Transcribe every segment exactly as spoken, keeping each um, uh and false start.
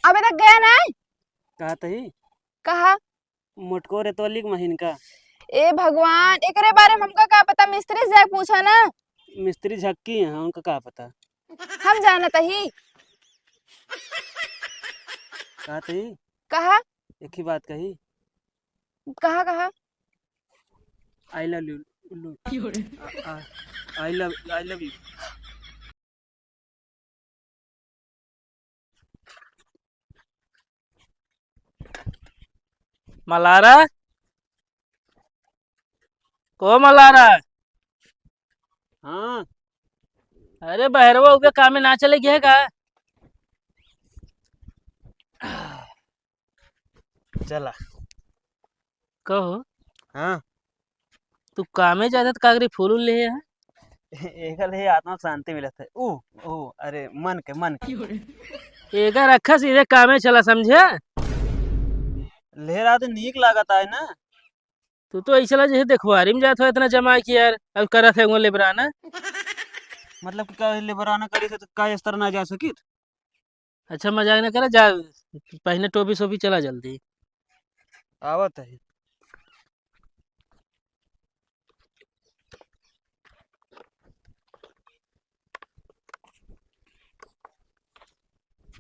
अबे तक गया ना? कहा तही? कहा? मोटको रेतवली के महीन का। ए भगवान, एकरे बारे में हमका का पता, मिस्त्री से जाके पूछा ना। मिस्त्री झक्की है, उनका का पता। हम जानत ही। कहा तही? कहा? एक ही बात कही। कहा, कहा? I love you, लू। क्यों रे? आ, आ, I love, I love you। मलारा, को मलारा? हाँ। अरे बहरवा उगे कामे ना चले गए का? चला। कहो। हाँ। तू कामे जाते तो कागरी फूल उल ले है? एकर ले आत्मा शांति मिलत है। ऊ, ऊ, अरे मन के, मन के। एकर रखा सीधे कामे चला, समझे? ले रहा तो नीक लागत है ना। तू तो ऐसा लगे जैसे देखवारी में जात हो इतना जमा के यार, अब करत है वो लेबराना। मतलब कि का लेबराना करी से तो का स्तर ना जा सकित? अच्छा मजाक ना करा, जा पहने टोपी सोपी, चला जल्दी। आवत है।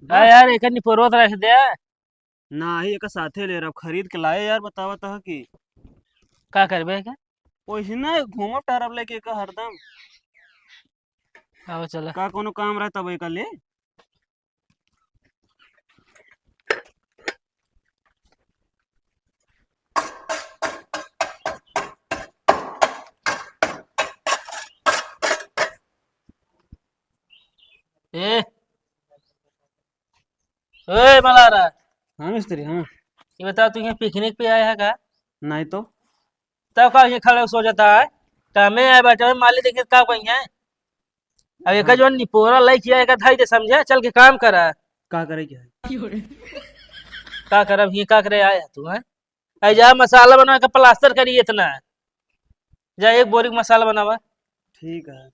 हाँ यार, एक निपोरवत रख दे। नाही, एका साथे ले रहा, खरीद के लाए यार, बतावा तह कि का करबे का? ओइसे ना घूमब टहरब लेके एका हरदम। आओ चला। का कोनो काम रहे तब एका ले। ए, ओए मलारा। हाँ मिस्त्री, हाँ। ये बताओ, तू यहाँ पिकनिक पे आया है का? नहीं तो। तब का ये खड़े सो जाता है? कामे आए बैठे हैं, माली देखिए का कहीं है? अब एक हाँ। जो निपोरा लाई किया, एक धाई दे समझे, चल के काम करा। का करे के है? का करब, ये का करे आया तू, हैं? ऐ जा मसाला बना के प्लास्टर करी इतना। जा एक बोरी के मसाला बनावा। ठीक है।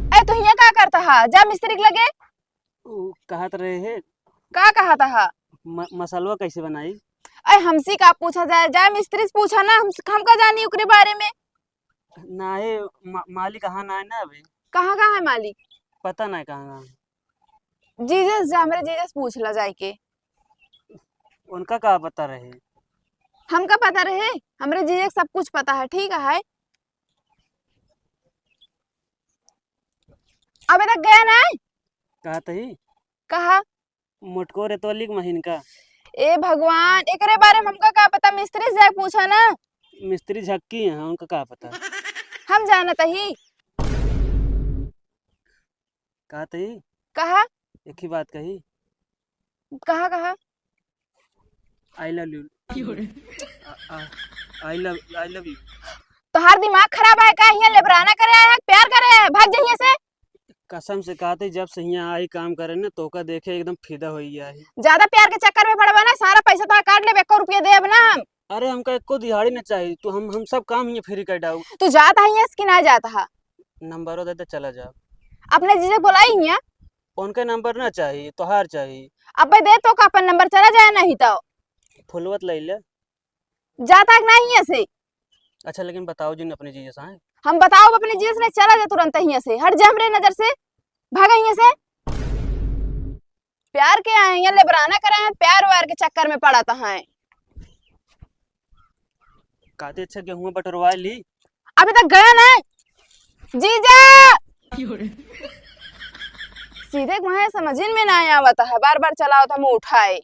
ए, तू हियां का करता हा? जा मिस्त्री के लगे। उ कहत रहे है। का कहता हा? म-, मसलवा कैसे बनाई? ए, हमसे का पूछा जाए? जा मिस्त्री से पूछा ना, हम, हम का जानी ओकरे बारे में। ना है, मा-, मालिक कहाँ ना है ना अभी। कहाँ, कहाँ है मालिक? पता नहीं कहाँ, कहाँ है। जीजे से जा, हमरे जीजे से पूछ ला जाए के। उनका का पता रहे? हमका पता रहे, हमरे जीजे के सब कुछ पता है, ठीक है। अबे तक गया ना? कहा तही? कहा? मोटको रेतवली के महीन का। ए भगवान, एकरे बारे में हमका का पता, मिस्त्री से जाके पूछा ना। मिस्त्री झक्की है, उनका का पता। हम जानत ही। कहा तही? कहा? एक ही बात कही। कहा, कहा? I love you। क्यों रे? आ, आ, I love, I love you। तोहार दिमाग खराब है का? हियां लेबराना करे आया है, प्यार करे आया है, भाग जा हियां से। कसम से कहते, जब से हियां आई काम करे ना, तोका देखे एकदम फिदा हो गया है। ज्यादा प्यार के चक्कर में पड़बा ना, सारा पैसा तोहार काट लेबे, एको रुपया देब ना हम। अरे, हमका एको दिहाड़ी ना चाहिए, तू हम, हम सब काम हियां free कर डाऊ। तू जात है हियां से कि ना जात है? नंबरो दे दे, चला जाओ। अपने जीजे बोलाई हियां। उनके नंबर ना चाहिए, तोहार चाहिए। अबे दे तो का अपन नंबर, चला जाए नहीं तो। फुलवत ले ले। जाता कि नहीं हियां से? अच्छा, लेकिन बताओ जिन अपने जीजे से, हैं? हम बताओ अपने जीजे से, नहीं चला जा तुरंत हियां से, हट जा हमरे नजर से, भागा हियां से। प्यार के आए हैं, लेबराना करे हैं, प्यार व्यार के चक्कर में पड़त हैं। काते अच्छा गेहूं बटोरवा ली। अभी तक गया ना जीजा। सीधे मुँहे समझिन में ना आवत है, बार बार चलावत हम उठाए।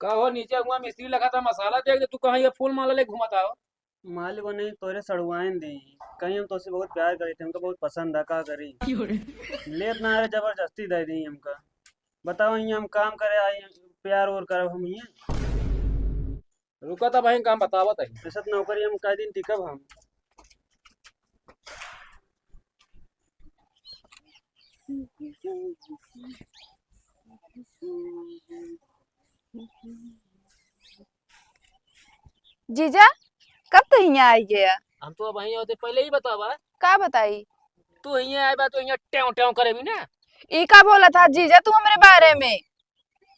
का हो, नीचे हुआ मिस्त्री लगा था, मसाला देख दे, तू कहाँ ये फूल माला ले घूमत आओ? मालिक, वो नहीं, तोरे सड़ुआइन दी। कहीं हम तोसे बहुत प्यार करी थे, हमका बहुत पसंद है, का करी? लेत ना रहे, जबरदस्ती दे दी हमका। बताओ, यहाँ हम काम करे आई, प्यार और करब हम यहाँ? रुका, तब हम काम बतावत है। ऐसा तो नौकरी हम कई दिन टिकब हम। जीजा, कब तो हियाँ आई गया? हम तो अब हियाँ होते पहले ही बतावा। का बताई? तू हियाँ आए बा तो हियाँ ट्याव ट्याव करे भी ना। ई का बोला था जीजा तू हमरे बारे में?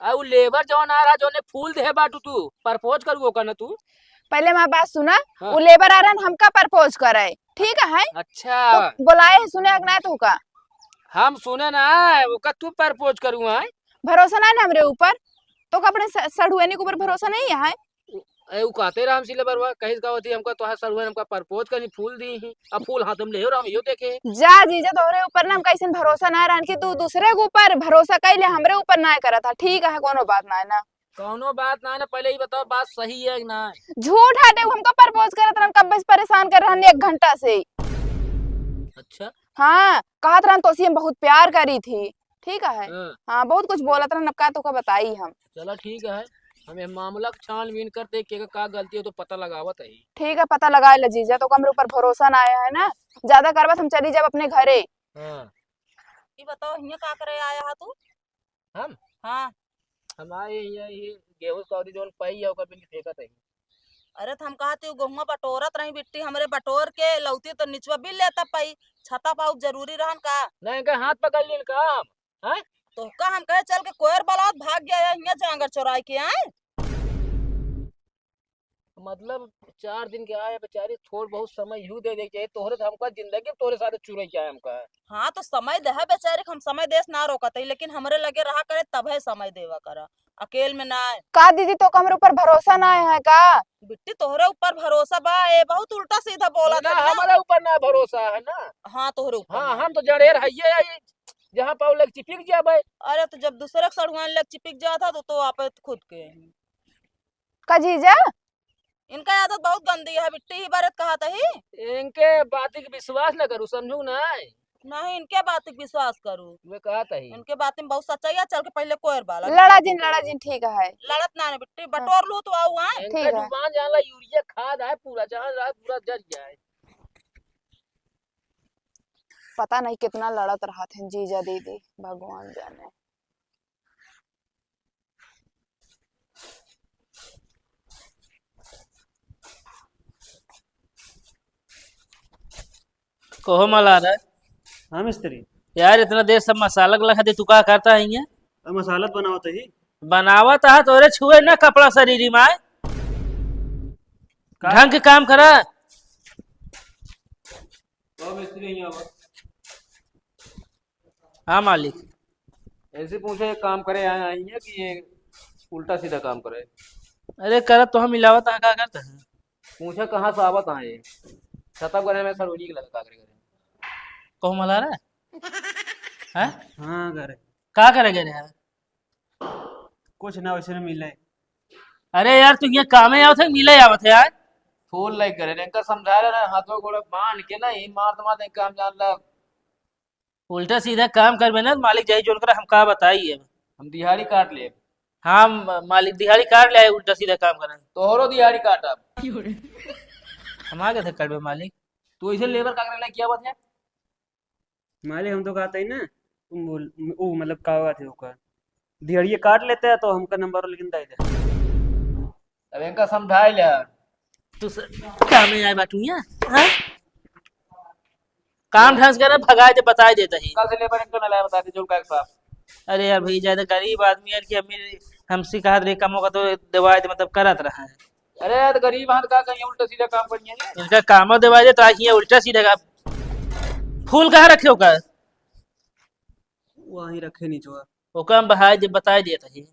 आ उ लेबर जौन आ रहा, जौने फूल देहे बाटू तू, परपोज करू ओकर ना तू। पहले हमार बात सुना, हाँ। उ लेबर आ रहन हमका परपोज करे, ठीक है? अच्छा। तो बोलाए है सुने हक ना तू का? हम सुने ना, ओका तू परपोज करू है। भरोसा ना है ना हमरे ऊपर, तो का अपने स-, सड़ुआइन के ऊपर भरोसा नहीं है? ए, उ कहते रहा हमसे लेबरवा, कहीं का होती हमका तोहार सड़ुआइन हमका परपोज करनी, फूल दी ही, अब फूल हाथ में ले रहा हम, यो देखे। जा जीजा, तोहरे ऊपर ना हम कैसन भरोसा ना रहन कि तू दूसरे के ऊपर भरोसा कैले, हमरे ऊपर ना करत हा। ठीक है, कोनो बात ना है ना। कौनो बात ना है ना, पहले ही बताओ बात सही है कि ना? झूठ हटे, हमका परपोज करत रहन, कब से परेशान कर रहन एक घंटा से। अच्छा। हाँ, कहत रहन तोसी हम बहुत प्यार करी थी, ठीक है? हाँ। हाँ, बहुत कुछ बोलत रहन, अब का तोका बताई हम। चला ठीक है, हम ये मामला के छानबीन करते, के का गलती हो तो पता लगावत है। ठीक है, पता लगा ले जीजा, तो हमरे ऊपर भरोसा ना आया है ना, ज्यादा करबत हम चली जाब अपने घरे। हाँ। ये बताओ, हियाँ का करे आया है तू? हम? हाँ। हम आए हियाँ, ये गेहूं का अउरी जौन पाई है, ओकर बिल फेंकत है। अरे, तो हम कहा थी, गेहुआ बटोरत रही बिट्टी, हमरे बटोर के लौती तो निचवा बिल लेता पाई, छता पाउब जरूरी रहन का? नहीं, इनका हाथ पकड़ लीन का हम, हैं? तो का हम कहे चल के कोयर बलात भाग गया है, हियाँ जांगर चोराई के आए? मतलब, चार दिन के आए बेचारी, थोड़ बहुत समय यू दे दे के चाहिए। तोहरे तो हमका जिंदगी तोहरे साथ चुरई के आए हमका। हाँ, तो समय देहा बेचारी के, हम समय देस ना रोकत हई, लेकिन हमरे लगे रहा करे तबे समय देवा करा, अकेल में ना। का दीदी, तो हमरे ऊपर भरोसा ना है का? बिट्टी, तोहरे ऊपर भरोसा बा, ए बहुत उल्टा सीधा बोला ना, था ना। हमारे ऊपर ना भरोसा है ना। हाँ, तोहरे ऊपर हाँ, ना। हम तो जड़ेर हइये आई, जहाँ पाओ लग चिपिक जाबे। अरे, तो जब दूसरे के सड़ुआन लग चिपिक जाता तो, तो आप खुद के। का जीजा? इनका आदत बहुत गंदी है, बिट्टी ही बरत कहा तही। इनके बात के विश्वास न करू, समझू ना? नहीं, इनके बात के विश्वास करू। वे कहा तही। इनके बात में बहुत सच्चाई है, चल के पहले कोयर बाला। लड़ा जिन, लड़ा जिन, ठीक है। लड़त ना है बिट्टी, हाँ। बटोर लू तो आऊ, हाँ? इनका ठीक है। जुबान जान ला, यूरिया खाद है, पूरा जान रहा, पूरा जर जाए। पता नहीं कितना लड़त रहत हैं जीजा दीदी, भगवान जाने। कहो मलार है। हाँ मिस्त्री। यार, इतना देर सब मसाला के लखा दे, तू का करता है ये? अब मसाला तो बनावत ही। बनावत है, तोरे छुए ना कपड़ा शरीर में आए। का? ढंग के काम करा। तो मिस्त्री यहाँ आवा। हाँ मालिक। ऐसे पूछे, एक काम करे आए, आई है कि ये उल्टा सीधा काम करे? अरे करत तो हम मिलावत, हाँ का करत है? पूछा कहाँ से आवत है ये? छतप करे में सरोजी के लगा का करे करे। कहूँ मला रहा? हैं? हाँ करे। का करे करे है? कुछ ना, वैसे ना मिले। अरे यार, तू ये कामे आवत है, मिले आवत है यार। फोन लाइक करे, इनका समझा रहा ना, हाथों गोड़ा बांध के ना, ये मार दमा दे काम जान ला। उल्टा सीधा काम करबे ना, मालिक जाई जोन करा, हम का बताई अब। हम दिहाड़ी काट लेब। हाँ, म-, मालिक दिहाड़ी काट ले, उल्टा सीधा काम करे। तोहरो दिहाड़ी काटब। हम आगे से करबे मालिक। तू ऐसे लेबर का करे लायक क्या बात है? मालिक, हम तो कहते ही ना, तुम बोल, वो मतलब का बात है ओकर? दिहाड़िए काट लेते हैं तो हमका नंबर लेकिन दे दे। अब इनका समझाए ले। तू स-, काम में आए बाटू यहाँ, हाँ? काम ढंग से करे, भगाए दे, बताए देता ही। कल से लेबर इनका ना लाए, बता दे, जो का साहब। अरे यार भाई, ज्यादा गरीब आदमी है कि अमीर, हमसे कहा रे, कमो का तो दवाए दे, मतलब करत रहा है। अरे यार, गरीब हाथ का कहीं उल्टा सीधा काम करिए ना। इनका कामो दवाए दे, तो आज ये उल्टा सीधा का फूल कहाँ रखे हो का? वहीं रखे निचवा। ओका हम बहाय दे, बताए देत ही।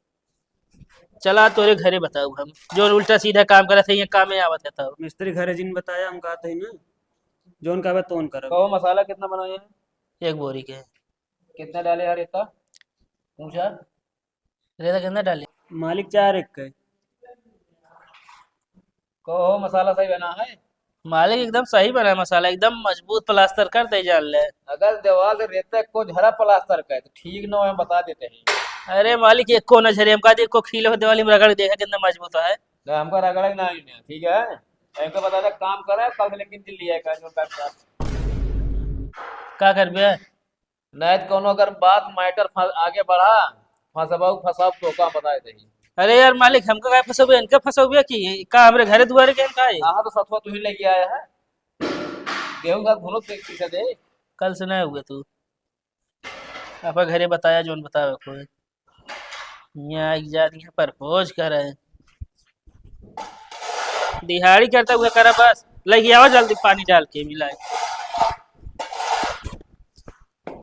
चला तोरे घरे बताऊ हम, जो उल्टा सीधा काम करत है, ये कामे आवत है तब। मिस्त्री घरे जिन बताया, हम कहत ही ना, जौन कहबे तौन करब। कहो मसाला कितना बनाया है? एक बोरी के। कितना डाले यार इतना? पूछा। रेता कितना डाले? मालिक चार एक के। कहो मसाला सही बना है? मालिक एकदम सही बना है मसाला, एकदम मजबूत प्लास्टर कर दे जान ले। अगर देवाल से रेता को झरा प्लास्टर का है तो ठीक ना हो, हम बता देते हैं। अरे मालिक, एको ना झरे, हमका दे, एको खील हो देवाल में रगड़ देखा कितना मजबूत है। ना, हमका रगड़े ना ही ना, ठीक है? हमको बता दे, काम करे, कल से लेकिन दिल्ली आए, का जो काम कर। का करबे? नहीं तो कोनो अगर बात मैटर फंस, आगे बढ़ा, फंसबाऊ फंसाब तो का बताए दही। अरे यार मालिक, हमका काहे फंसोबे, इनका फंसोबे कि का हमरे घरे दुआरे के इनका है? हाँ तो सतुआ तू ही लेके आया है, गेहूं का घुनो पे पीछे दे। कल से नहीं हुए तू, आपका घरे बताया जोन बतावे कोई। यहाँ एक जात यहाँ प्रपोज करे, दिहाड़ी करता हुआ करा बस, लेके आवा जल्दी पानी डाल के मिलाए।